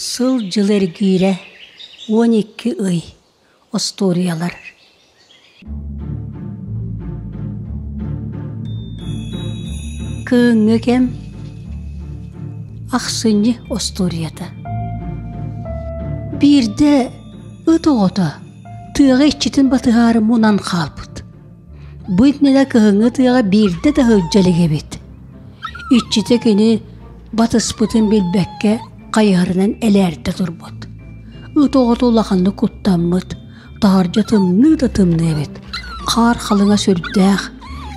Сыл-дьыл эргиирэ, 12 ый, остуоруйалар. Кыһыҥҥы кэм ахсынньы остуоруйата. Биирдэ ыт оҕото тыаҕа иччитин батыһаары мунан хаалбыт. Бу иннинэ кыһыҥҥы тыаҕа биирдэ да сылдьа илик эбит. Иччитэ кини батыспытын билбэккэ хайыһарынан элээрдэ турбут. Ыт оҕото улаханнык куттаммыт, таһырдьа тымныы да тымныы эбит. Хаар халыҥа сүрдээх.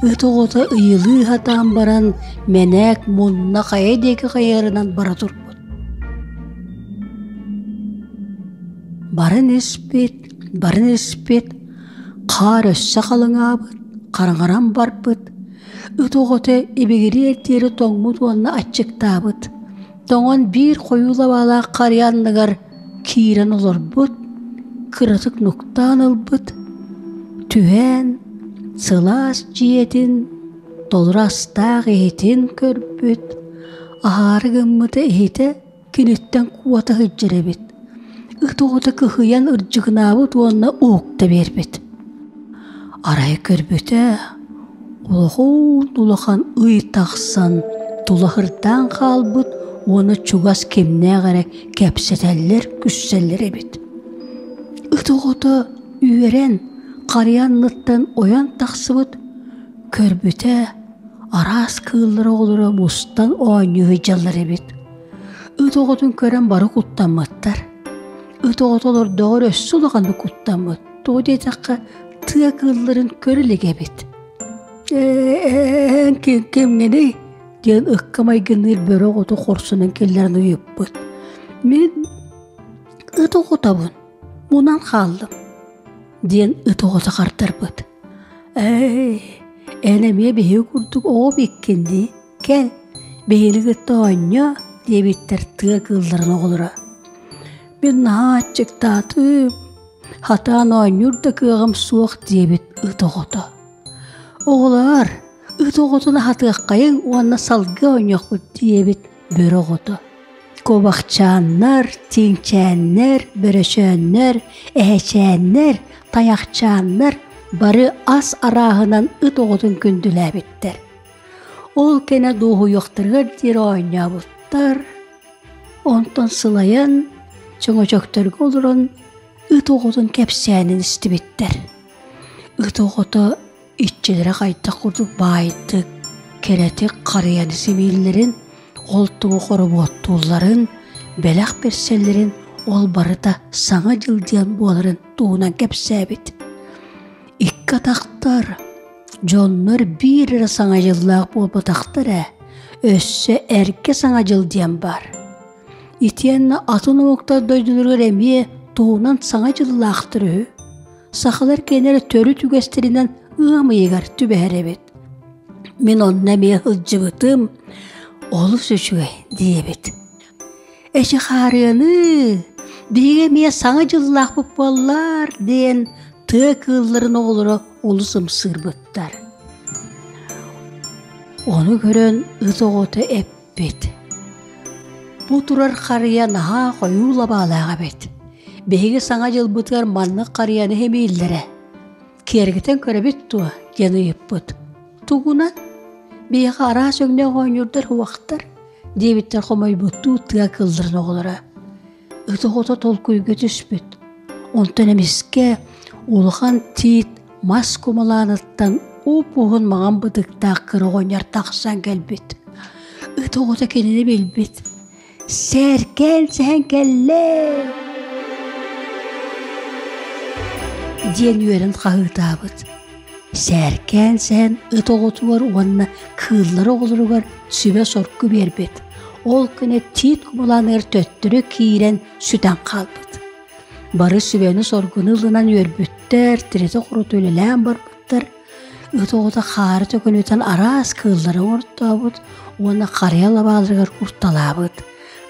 Ыт оҕото ыйылыы сатаан баран мэнээк мунна хайа диэки хайыһарынан бара турбут. Баран испит, баран испит, хаар өссө халыҥаабыт, хараҥаран барбыт. Ыт оҕото ибигириэр диэри тоҥмут уонна аччыктаабыт. Тоҥон биир хойуу лабаалаах харыйа анныгар киирэн олорбут, кыратык нуктаан ылбыт, түһээн сылаас дьиэтин, толору астаах иһитин көрбүт, аһаары гыммыта иһитэ киниттэн куота сылдьар эбит. Ыт оҕото кыһыйан ырдьыгынаабыт уонна уһукта биэрбит. Арай көрбүтэ, улахан-улахан ый тахсан тулаһырдаан хаалбыт уонна чугас кимнээх эрэ кэпсэтэллэр, күссэллэр эбит. Ыт оҕото үөрэн, харыйа анныттан ойон тахсыбыт, көрбүтэ, араас кыыллар оҕолоро мустан оонньуу сылдьаллар эбит. Ыт оҕотун көрөн бары куттаммыттар. Ыт оҕото олордоҕор өссө улаханнык куттаммыт. Тоҕо диэтэххэ, тыа кыылларын көрө илик эбит. «Ээ, кимҥиний?» диэн ыкка майгынныыр бөрө оҕото хорсунан киллэрэн ыйыппыт. «Мин ыт оҕотобун, мунан хааллым» диэн ыт оҕото хардарбыт. «Эй, эн эмиэ биһиги курдук оҕо эбиккин дии, кэл, биһигини кытта оонньоо» диэбиттэр тыа кыылларын оҕолоро. «Мин наһаа аччыктаатым, хатаан оонньуур да кыаҕым суох» диэбит ыт оҕото. «Оҕолоор, ыт оҕотун аһатыаххайыҥ уонна салгыы оонньуохпут» диэбит бөрө оҕото. Куобахчааннар, тииҥчээннэр, бөрөчөөннөр, эһэчээннэр, тайахчааннар бары ас арааһынан ыт оҕотун күндүлээбиттэр. Ол кэнэ дуоһуйуохтарыгар диэри оонньообуттар. Онтон сылайан, чөҥөчөктөргө олорон ыт оҕотун кэпсээнин истибиттэр. Ыт оҕото иччилэрэ хайдах курдук баайдык, кэрэтик харыйаны симииллэрин, ол тугу хоробуоттуулларын, бэлэх бэрсэллэрин ол барыта Саҥа дьыл диэн буоларын туһунан кэпсээбит. Икки атахтар, дьоннор биир эрэ Саҥа дьыллаах буолбатахтар ээ, өссө эргэ Саҥа дьыл диэн баар. Итиэннэ атын омуктар дойдуларыгар эмиэ туһунан Саҥа дьыллаахтар үһү. Сахалар киэнэрэ төрүт үгэстэринэн ыам ыйыгар түбэһэр эбит. Мин онно эмиэ сылдьыбытым, олус үчүгэй диэбит. Эчи хаарыаны, биһиги эмиэ саҥа дьыллаахпыт буоллар диэн тыа кыылларын оҕолоро олус ымсыырбыттар. Ону көрөн ыт оҕото эппит: Бу турар харыйа наһаа хойуу лабаалаах эбит. Биһиги Саҥа дьылбытыгар маннык харыйаны симииллэрэ. Киэргэтэн көрөбүт дуо? диэн ыйыппыт. Тугунан? Биһиэхэ араас өҥнөөх оонньуурдар уохтар, диэбиттэр хомойбуттуу тыа кыылларын оҕолоро. Ыт оҕото толкуйга түспүт. Онтон эмискэ улахан тиит мас кумалааныттан уп-уһун маҥан бытыктаах кыра оҕонньор тахсан кэлбит. Ыт оҕото кинини билбит. Сээркээн сэһэн кэллэ! диэн үөрэн хаһыытаабыт. Сээркээн сэһэн ыт оҕотугар уонна кыыллар оҕолоругар сүбэ-соргу биэрбит. Ол күнэ тиит кумулааныгар төттөрү киирэн сүтэн хаалбыт. Бары сүбэни-соргуну ылынан үөрбүттэр, тиритэ-хорута үлэлээн барбыттар. Ыт оҕото хаары төкүнүтэн араас кыыллары оҥортообут уонна харыйа лабааларыгар курталаабыт.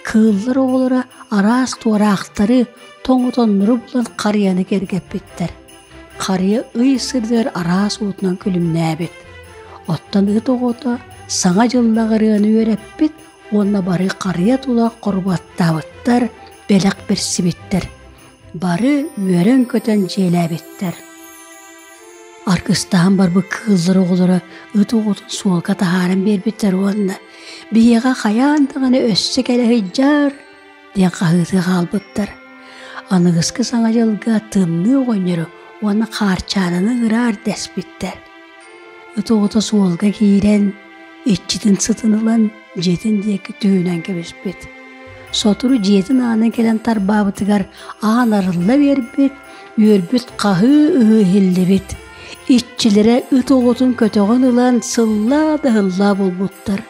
Кыыллар оҕолоро араас туораахтары, тоҥотоннору булан харыйаны кэргэппиттэр. Харыйа ый сырдыгар араас уутунан күлүмнээбит. Оттон ыт оҕото Саҥа дьыллаах ырыаны үөрэппит уонна бары харыйа тула хорубаттаабыттар, бэлэх бэрсибиттэр. Бары үөрэн-көтөн дьиэлээбиттэр. Аргыстаһан барбыт кыыллар оҕолоро ыт оҕотун суолга таһааран биэрбиттэр уонна «Биһиэхэ хайаан даҕаны өссө кэлэ сылдьар» диэн хаһыытыы хаалбыттар. Аныгыскы Саҥа дьылга тымныы оҕонньору уонна хаарчаананы ыҥыраар дэспиттэр. Ыт оҕото суолга киирэн, иччитин сытын ылан дьиэтин диэки түһүнэн кэбиспит. Сотору дьиэтин аанын кэлэн тарбаабытыгар аан арылла биэрбит, үөрбүт хаһыы-ыһыы иһиллибит. Иччилэрэ ыт оҕотун көтөҕөн ылан сыллаа да ыһыллаа булбуттар.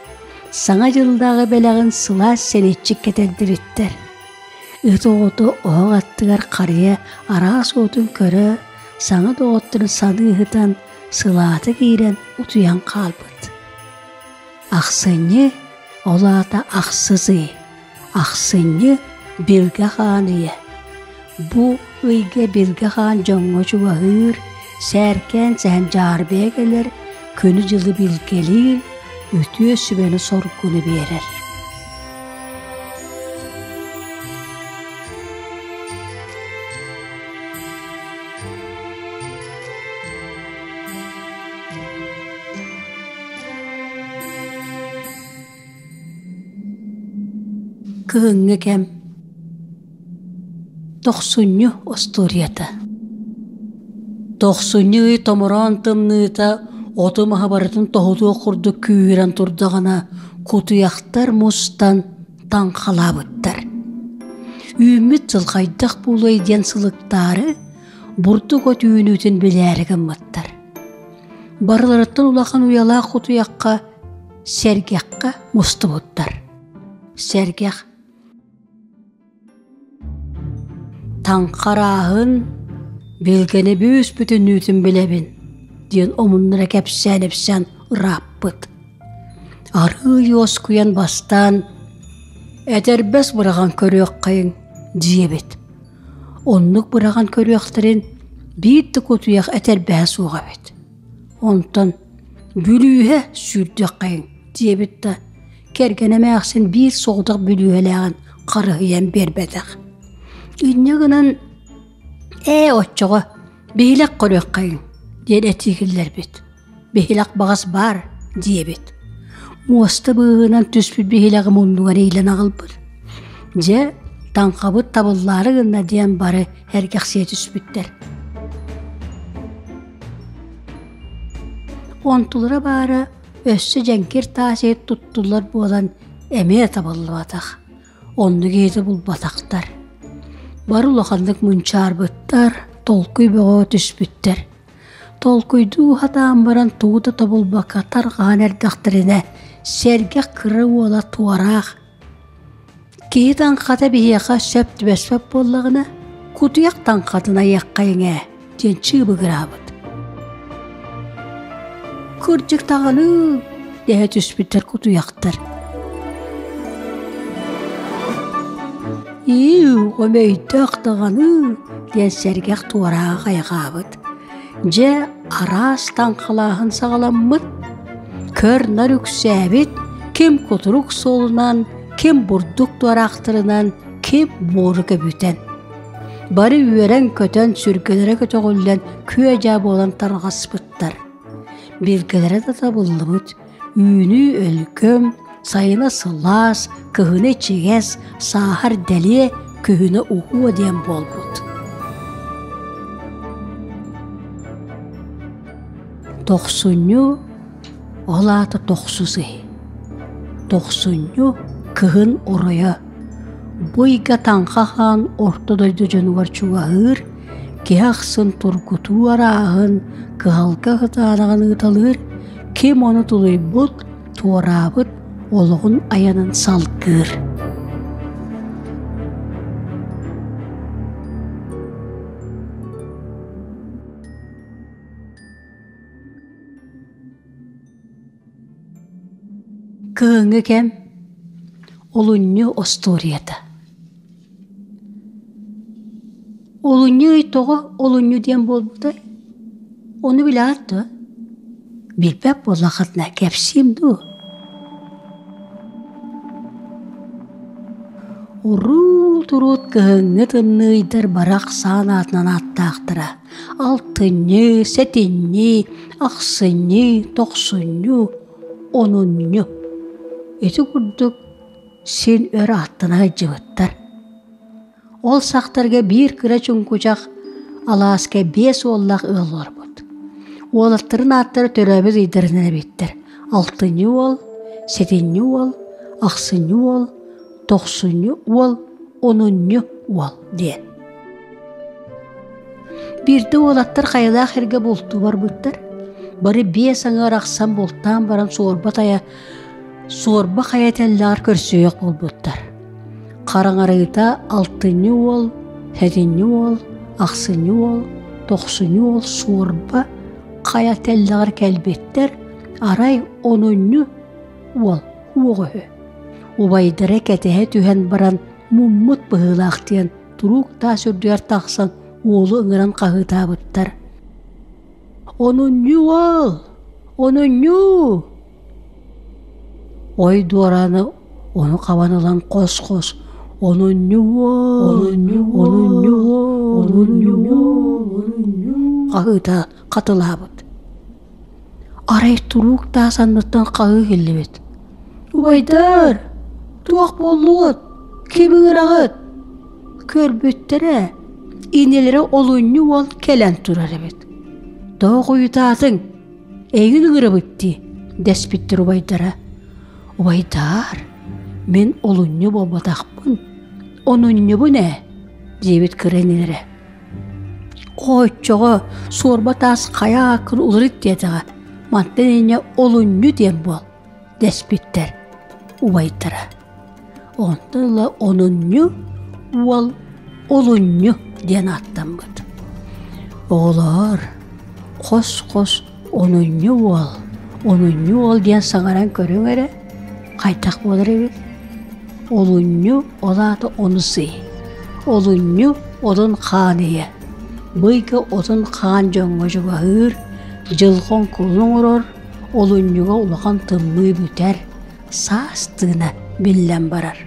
Саҥа дьыллааҕы бэлэҕин сылаас сэниччик кэтэрдибиттэр. Ыт оҕото оһох аттыгар харыйа араас уотун көрө, саҥа доҕотторун саныы ыһытан, сылаата киирэн утуйан хаалбыт. Ахсынньы, ол аата ахсыс ый. Ахсынньы Билгэ хаан ыйа. Бу ыйга Билгэ хаан дьоҥҥо чугаһыыр, сээркээн сэһэн дьаарбайа кэлэр, күнү-дьылы билгэлиир, үтүө сүбэни-соргуну биэрэр. Кыһыҥҥы кэм Тохсунньу остуоруйата Тохсунньу ый томороон тымныыта оту-маһы барытын тоһутуох курдук күүһүрэн турдаҕына, кутуйахтар мустан таҥхалаабыттар. Үүммүт сыл хайдах буолуой диэн сылыктаары, бурдук от үүнүүтүн билээри гыммыттар. Барыларыттан улахан уйалаах кутуйахха сэргэххэ мустубуттар. Сэргэх Таҥхарааһын билгэни бүүс-бүтүннүүтүн билэбин диэн омуннара кэпсээн-ипсээн ырааппыт. Арыый уоскуйан бастаан «Этэрбэс быраҕан көрүөххэйиҥ» диэбит. Оннук быраҕан көрүөхтэрин биир да кутуйах этэрбэһэ суох эбит. Онтон «Бүлүүһэ сүүрдүөххэйиҥ» диэбит да, кэргэнэ эмээхсин биир соҕотох бүлүүһэлээҕин харыһыйан биэрбэтэх. Инньэ гынан «Ээ, оччоҕо биһилэх көрүөххэйиҥ» диэн этии киллэрбит. Биһилэх баҕас баар диэбит. Муоста быыһынан түспүт биһилэҕи муннугар иилэн аҕалбыт. Дьэ, таҥхабыт табыллаары гынна диэн бары эргэхсийэ түспүттэр. Онтулара баара өссө дьэҥкир таас иһит туттуллар буолан эмиэ табыллыбатах. Оннук иһити булбатахтар. Бары улаханнык мунчаарбыттар, толкуй бөҕөҕө түспүттэр. Толкуйдуу сатаан баран тугу да тобулбакка тарҕаһан эрдэхтэринэ, сэргэх кыра уола туораах «Киһи таҥхата биһиэхэ сөп түбэспэт буоллаҕына, кутуйах таҥхатын айыаххайыҥ ээ» диэн чыыбыгыраабыт. «Кырдьык даҕаны» дэһэ түспүттэр кутуйахтар. «Иу, өйдөөх даҕаны» диэн сэргэх туорааҕы хайҕаабыт. Дьэ, араас таҥхалааһын саҕаламмыт, көр-нар үксээбит, ким кутурук суолунан, ким бурдук туораахтарынан, ким буору көбүтэн. Бары үөрэн-көтөн, сүргэлэрэ көтөҕүллэн, күө-дьаа буолан тарҕаспыттар. Билгэлэрэ да табыллыбыт, үүнүү өлгөм, сайына сылаас, кыһына ичигэс, сааһар дэлиэ, күһүнэ уһуо диэн буолбут. Тохсунньу ол аата тохсус ый. Тохсунньу кыһын оройо. Бу ыйга Таҥха хаан орто дойду дьонугар чугаһыыр, киһи ахсын тургутуу арааһын, кыһалга кытаанаҕын ыыталыыр, ким ону тулуйбут, туораабыт олоҕун айанын салгыыр. Кыһыҥҥы кэм Олунньу остуоруйата Олунньу ый тоҕо олунньу диэн буолбутай? Ону билэҕит дуо? Билбэт буоллаххытына кэпсиим дуу? Уруут-уруут кыһыҥҥы тымныы ыйдар бары ахсаан аатынан ааттаахтара: алтынньы, сэтинньи, ахсынньы, тохсунньу, онунньу. Ити курдук син өр ааттана сылдьыбыттар. Ол сахтарга биир кыра чуҥкучах алааска биэс уоллаах ыал олорбут. Уолаттарын ааттара төрөөбүт ыйдарынан эбиттэр: алтынньы уол, сэтинньи уол, ахсынньы уол, тохсунньу уол, онунньу уол диэн. Биирдэ уолаттар хайалаах эргэ бултуу барбыттар. Бары биэс аҥаар ахсан бултаан баран суорба тайа суорба хайа тэллэҕэр көрсүөх буолбуттар. Хараҥарыыта алтынньы уол, сэтинньи уол, ахсынньы уол, тохсунньу уол суорба хайа тэллэҕэр кэлбиттэр, арай онунньу уол уоҕ үһү. Убайдара кэтэһэ түһэн баран муммут быһыылаах диэн туруук таас үрдүгэр тахсан уолу ыҥыран хаһыытаабыттар. «Онунньу уол! Онунньу!» Ой дуорааны ону хабан ылан хос-хос «Онунньу уол! Онунньу уол! Онунньу уол! Онунньу!» хаһыыта хатылаабыт. Арай туруук таас анныттан хаһыы иһиллибит: «Убайдар, туох буоллугут? Ким ыҥыраҕыт?» Көрбүттэрэ, инилэрэ олунньу уол кэлэн турар эбит. «Тоҕо хойутаатыҥ? Эйигин ыҥырабыт дии» дэспиттэр убайдара. «Убайдаар, мин олунньу буолбатахпын, онунньубун ээ» диэбит кыра инилэрэ. Оччоҕо суорба таас хайа ааккын уларыт диэтэҕэ, мантан инньэ олунньу диэн буол, дэспиттэр убайдара. Онтон ыла онунньу уол олунньу диэн ааттаммыт. Оҕолоор, хос-хос онунньу уол, онунньу уол диэн саҥаран көрүҥ эрэ, хайдах буолар эбит? Олунньу ол аата онус ый. Олунньу отун хаан ыйа. Быйга отун хаан дьоҥҥо чугаһыыр, дьылҕа оҥкулун оҥорор, олунньуга улахан тымныы бүтэр, саас тыына биллэн барар.